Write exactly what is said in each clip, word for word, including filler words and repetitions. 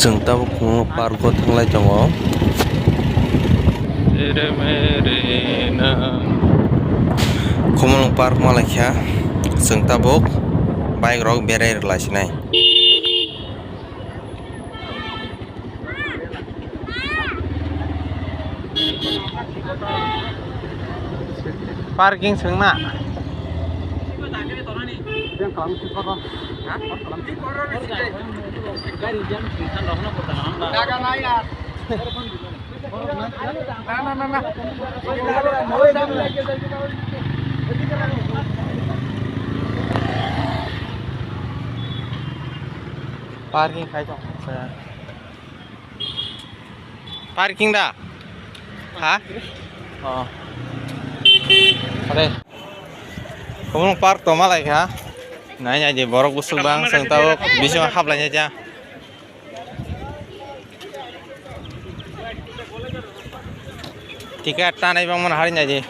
Chwng tabuk Khumulwng park o thanglai tongo. Khumulwng park malaikha, chwng tabuk bike rok berai rwlaisinai. Parking swngna. Parking khai tong. Parking da? Ha? Oh. Are. Khumulwng park to malaikha. Nai nai di borok bwswk bang chwng tabuk bisingo haplainai cha. Ticket tanai bang mano hari nai di.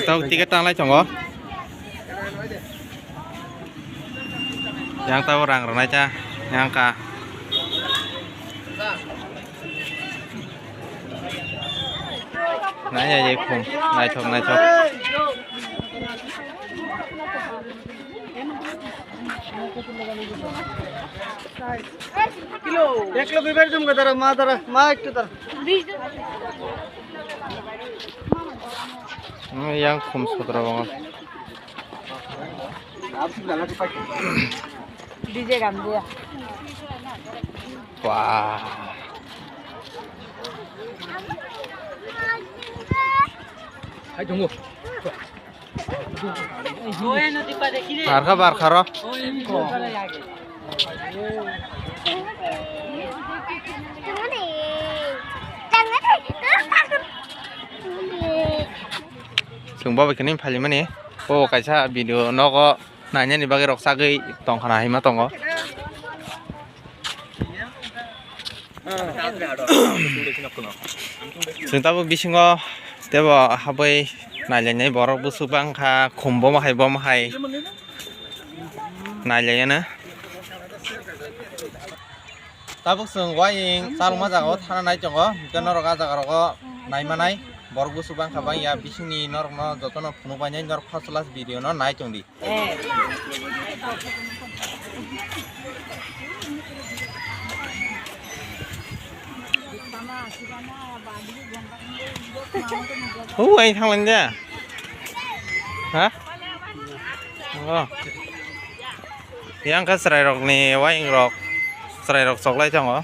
Tau ticket tanglai tongo. Yang tau rang rwnai cha, yang ka. Nai ya ye khum, naithok naithok. Ek lok ibar jum ka dara, ma dara, ma ektu dara. Hmm, yang khum sutra bango. D J gam dia. Wah. Hai tunggu. Barkha, barkha ro. Chwng bo bai khe nini phalimani. O kaisa video nogo nainani bagwi rok sagwi tongkhana hinma tongo. Chwng tabuk bisingo teibo habwi nailainai borok bwswk bangkha, khum bomo hai bomo hai nailaiyano. Tabuk chwng waying chalokma jagao thana nai tongo, hwnkhe norok ah jaga rogo naimanai borok bwswk bangkha bangya, bisingni norokno jotono phunukbainai norok first class video no nai tongdi. Hu, ai thanglang de. Ha? Oh. Yang khe chwrairokni wayingrok, chwrairok choklai tongo.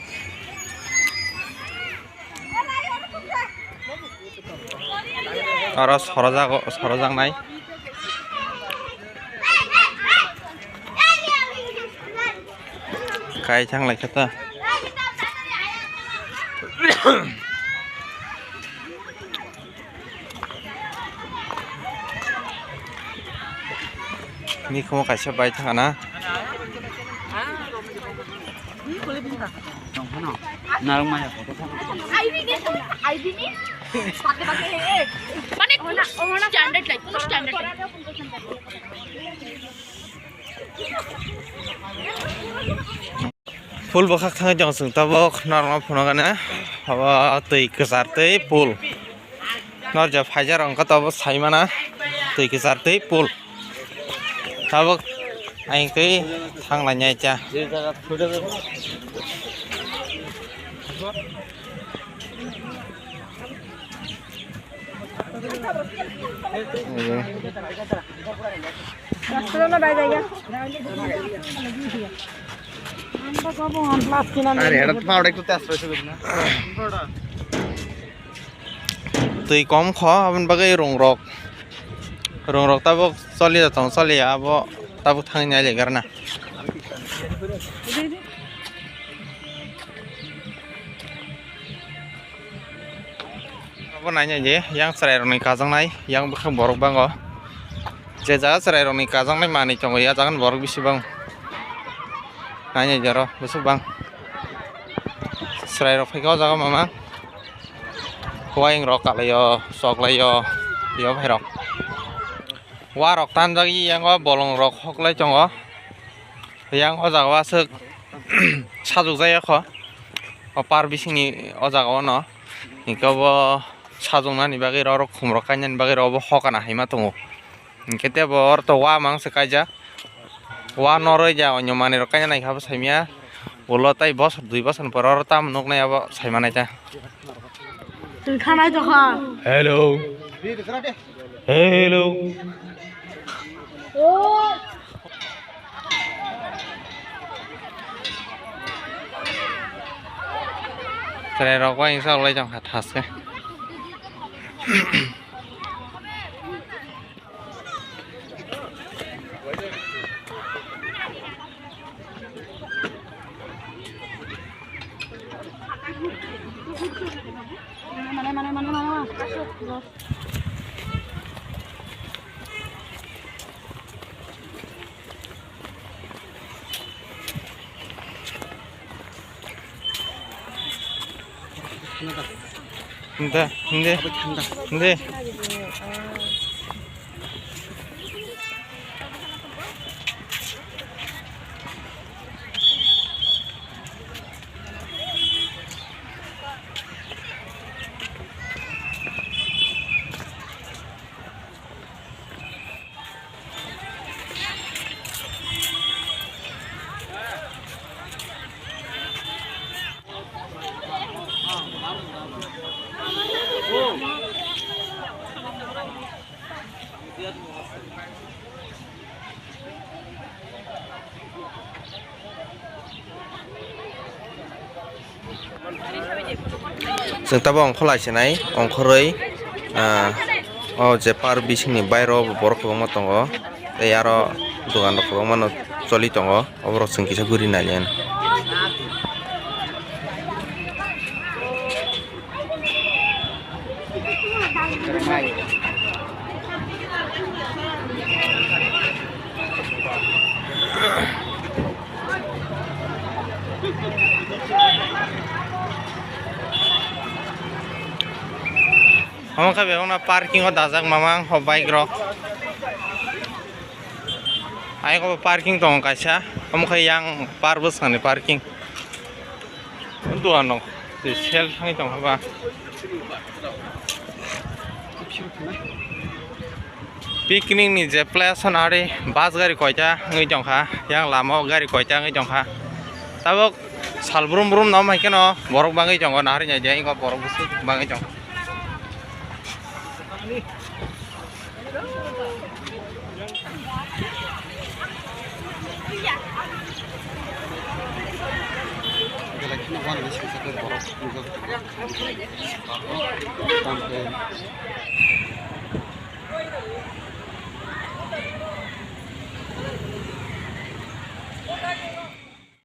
Oro sorojago, sorojaknai. Kai thang lai khe ta. Ni khomo kaisa bai thang na. Narwk maya photo thang. Mane standard lai, kono standard lai. Phul bwkhak thangwi tong chwng tabuk norokno phunukgana. Abo twi kwchar twi phul. Norja phaijar wngkha tabuk saimana twi kwchar twi phul. Tabuk ayang twi thanglainai cha. Twi kom kho aboni bagwi rungrok, rungrok tabuk choli tong choli abo tabuk thangwi nai lai gana. Abo nainai je yang chwrairokni kajaknai, yang bwkhak borok bango. Je jaga chwrairokni kajaknai manwi tongo, ya jagani borok bisi bango. Nainai je oro bwswk bang. Chwrairok phaikha o jaga mama. Wayingrok kalaio, choklaio, twi o phairok. Warok tanjak yango bolongrok hoklai tongo. Yang o jaga o aswk sajwk jaya kho. O par bisingni o jaga o no. Hinkhe bo sajwknani bagwi oro khumrok kainani bagwi oro bo hokana haima tongo. Hinkhe tebo oro to wa mang se kaijak. Wa noroi ja onyo manwi rok kaina naikha bo saimya. Ulo tai bosor dui bosor ni pore oro tamo nuknai abo saimanai ta. Twi khanai tokha. Hello. Hello. Chwrai rok bai wngsa wlai tongkha thaske. Hindi, hindi. Hindi. Chwng tabuk ongkhorlai sinai, ongkhorwi, ah, o je par bisingni bairo bo borok kwbangma tongo, tei aro dogan rok kwbangma no choli tongo, oborok chwng kisa guri nai. Omo khe bebakno parking o dajak mamang o bike rok. Ayang o parking tongo kaisa, omo khe yang par bwskangni parking. Dogan rok twi sel thangwi tongkha ba. Picnic ni je place hwnari bus gari koita wngwi tongkha, yang lama o gari koita wngwi tongkha. Tabuk sal brum brum no hai kheno borok bangwi tongo, nahar nai de eko borok bwswk bangwi tongo. Belai kheno uanani singsa khe borok nukjagwi tongo. Tamo khe